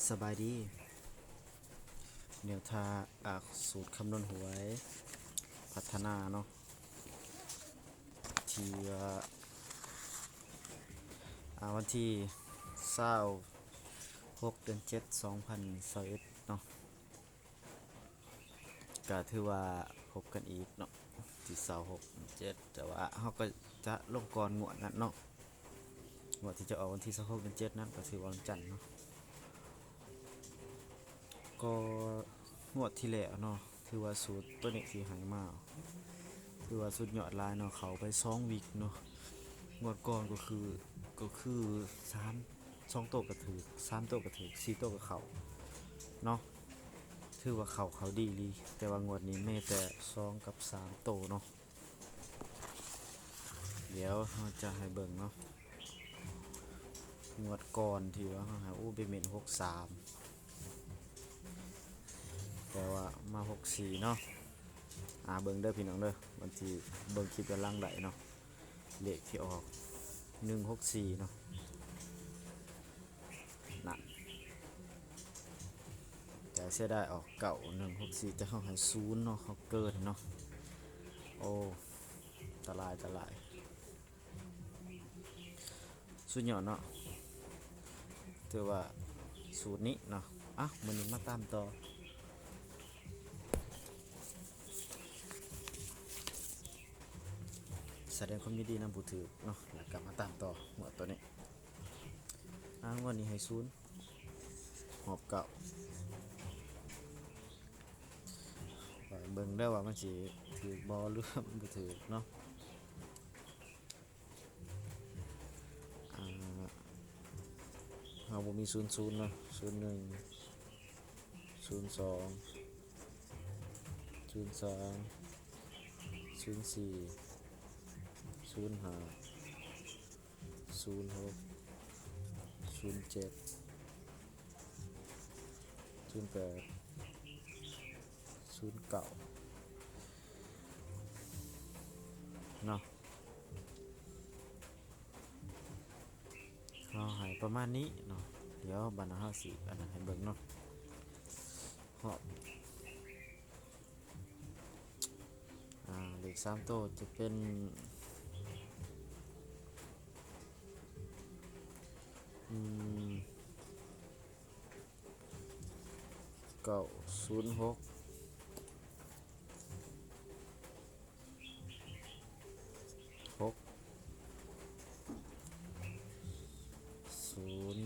ສະບາຍດີ ແນວທາງ ອາ ສູດຄຳນວນຫວຍພັດທະນາເນາະ ທີ່ວ່າ ອາ ວັນທີຊາວຫົກ ເດືອນເຈັດ ສອງພັນຊາວເອັດເນາະ ກະຖືວ່າພົບກັນອີກເນາະ ທີຊາວຫົກ ເດືອນເຈັດ ແຕ່ວ່າເຮົາກໍຈະລົງກ່ອນງວດນັ້ນເນາະ ງວດທີ່ຈະອອກວັນທີຊາວຫົກ ເດືອນເຈັດນັ້ນ ກໍຖືວ່າວັນຈັນເນາະ ກໍງວດທີ່ແລ້ວເນາະ ຖືວ່າສູດໂຕນີ້ທີ່ໃຫ້ມາ ຖືວ່າສຸດຍອດຫຼາຍເນາະ ເຂົ້າໄປສອງວິກເນາະ ງວດກ່ອນກໍຄື ກໍຄືສາມ ສອງໂຕກໍຖືກ ສາມໂຕກໍຖືກ ສີ່ໂຕກໍເຂົ້າເນາະ ຖືວ່າເຂົ້າ ເຂົ້າດີອີ່ຫຼີ ແຕ່ວ່າງວດນີ້ມີແຕ່ສອງກັບສາມໂຕເນາະ ດຽວເຮົາຈະໃຫ້ເບິ່ງເນາະ ງວດກ່ອນທີ່ວ່າເຮົາໃຫ້ ໂອ້ ໄປເມັນຫົກສາມ ແຕ່ວ່າມາຫົກສີ່ເນາະ ອາ ເບິ່ງເດີພີ່ນ້ອງເດີ ວັນທີເບິ່ງຄລິບຍ້ອນຫຼັງໄດ້ເນາະ ເລກທີ່ອອກ ໜຶ່ງຫົກສີ່ເນາະ ນັ້ນ ແຕ່ເສຍດາຍອອກ ເກົ້າໜຶ່ງຫົກສີ່ ແຕ່ເຮົາໃຫ້ສູນເນາະ ເຮົາເກີນເນາະ ໂອ້ ຕາລາຍ ຕາລາຍ ສຸດຍອດເນາະ ຖືວ່າສູດນີ້ເນາະ ເອົ້າ ມື້ນີ້ມາຕາມຕໍ່ ສະແດງຄວາມຍິນດີນຳຜູ້ຖືກເນາະ ແລ້ວກໍມາຕາມຕໍ່ງວດໂຕນີ້ ອາ ງວດນີ້ໃຫ້ສູນ ຮອບເກົ້າ ໄປເບິ່ງເດີວ່າມັນຊິຖືກບໍ່ ຫຼືວ່າມັນບໍ່ຖືກເນາະ ອາ ເຮົາບໍ່ມີສູນສູນເນາະ ສູນໜຶ່ງ ສູນສອງ ສູນສາມ ສູນສີ່ ສູນຫ້າ ສູນຫົກ ສູນເຈັດ ສູນແປດ ສູນເກົ້າ ເນາະ ເຮົາໃຫ້ປະມານນີ້ເນາະ ດຽວບາດເຮົາຊິອັນນັ້ນໃຫ້ເບິ່ງເນາະ ຮອບ ອາ ເລກສາມໂຕຈະເປັນ ອືມ ເກົ້າສູນຫົກ ຫົກສູນ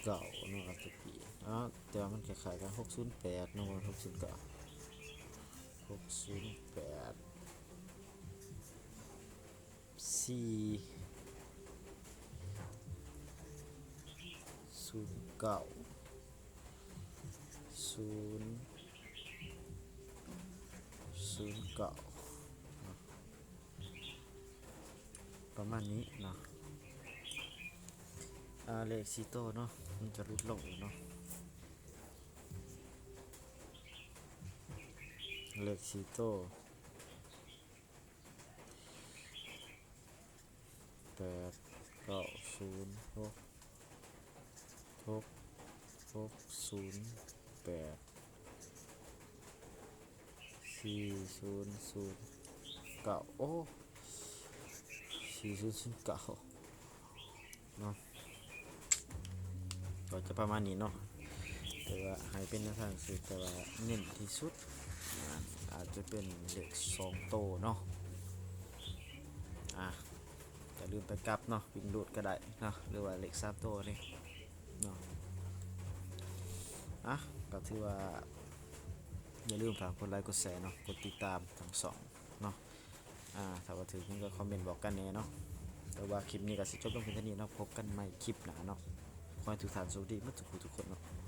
ເກົ້າເນາະ ອາດຈະປີ ອາ ແຕ່ວ່າມັນຄ້າຍໆກັນ ຫົກສູນແປດເນາະ ບໍ່ແມ່ນຫົກສູນເກົ້າ ຫົກສູນແປດ ສີ່ສູນເກົ້າ ສູນ ສູນເກົ້າ ປະມານນີ້ເນາະ ອາ ເລກສີ່ໂຕເນາະ ມັນຈະຫຼຸດລົງອີກເນາະ ເລກສີ່ໂຕ ແປດເກົ້າສູນຫົກ ຫົກຫົກສູນແປດ ສີ່ສູນສູນເກົ້າ ໂອ້ ສີ່ສູນສູນເກົ້າ ເນາະ ກໍຈະປະມານນີ້ເນາະ ແຕ່ວ່າໃຫ້ເປັນແນວທາງຊື່ ແຕ່ວ່າເນັ້ນທີ່ສຸດ ອາ ອາດຈະເປັນເລກສອງໂຕເນາະ ອາ ຢ່າລືມໄປກັບເນາະ ວິ່ງຮູດກໍໄດ້ເນາະ ຫຼືວ່າເລກສາມໂຕນີ້ເນາະ ອາ ກໍຖືວ່າ ຢ່າລືມຝາກກົດໄລກົດແຊເນາະ ກົດຕິດຕາມທັງຊ່ອງເນາະ ອາ ຖ້າວ່າຖືກຫຍັງກໍຄອມເມັນບອກກັນແດ່ເນາະ ແຕ່ວ່າຄລິບນີ້ກໍຊິຈົບລົງພຽງເທົ່ານີ້ເນາະ ພົບກັນໃໝ່ຄລິບໜ້າເນາະ ຂໍໃຫ້ທຸກທ່ານໂຊກດີໝົດທຸກຜູ້ທຸກຄົນເນາະ.